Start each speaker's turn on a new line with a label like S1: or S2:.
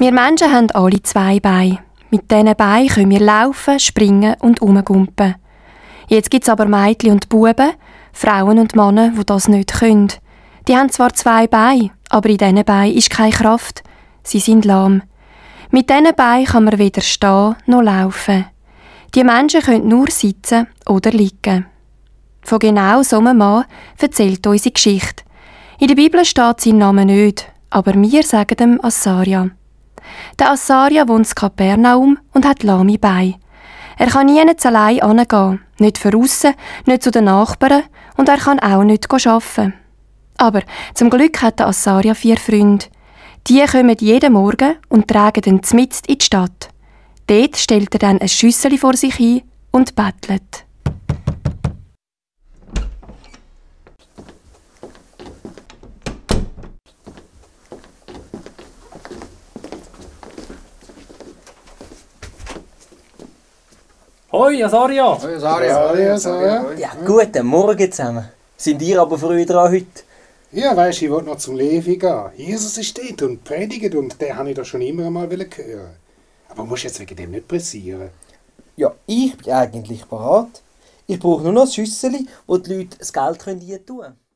S1: Wir Menschen haben alle 2 Beine. Mit diesen Beinen können wir laufen, springen und rumgumpen. Jetzt gibt es aber Mädchen und Buben, Frauen und Männer, die das nicht können. Die haben zwar 2 Beine, aber in diesen Beinen ist keine Kraft. Sie sind lahm. Mit diesen Beinen kann man weder stehen noch laufen. Die Menschen können nur sitzen oder liegen. Von genau so einem Mann erzählt unsere Geschichte. In der Bibel steht sein Name nicht, aber wir sagen ihm Asaria. Der Asaria wohnt in Kapernaum und hat lahme Beine. Er kann nirgends allein hingehen, nicht von aussen, nicht zu den Nachbarn und er kann auch nicht arbeiten. Aber zum Glück hat der Asaria 4 Freunde. Die kommen jeden Morgen und tragen ihn mitten in die Stadt. Dort stellt er dann ein Schüssel vor sich hin und bettelt.
S2: Hoi, Asaria!
S3: Hoi, Asaria.
S4: Ja, guten Morgen zusammen. Sind ihr aber früh dran heute?
S3: Ja, weisst, ich wollte noch zum Levi gehen. Jesus ist dort und predigt und den habe ich doch schon immer einmal hören. Aber musst jetzt wegen dem nicht pressieren.
S4: Ja, ich bin eigentlich parat. Ich brauche nur noch ein Schüssel, wo die Leute das Geld rein tun können.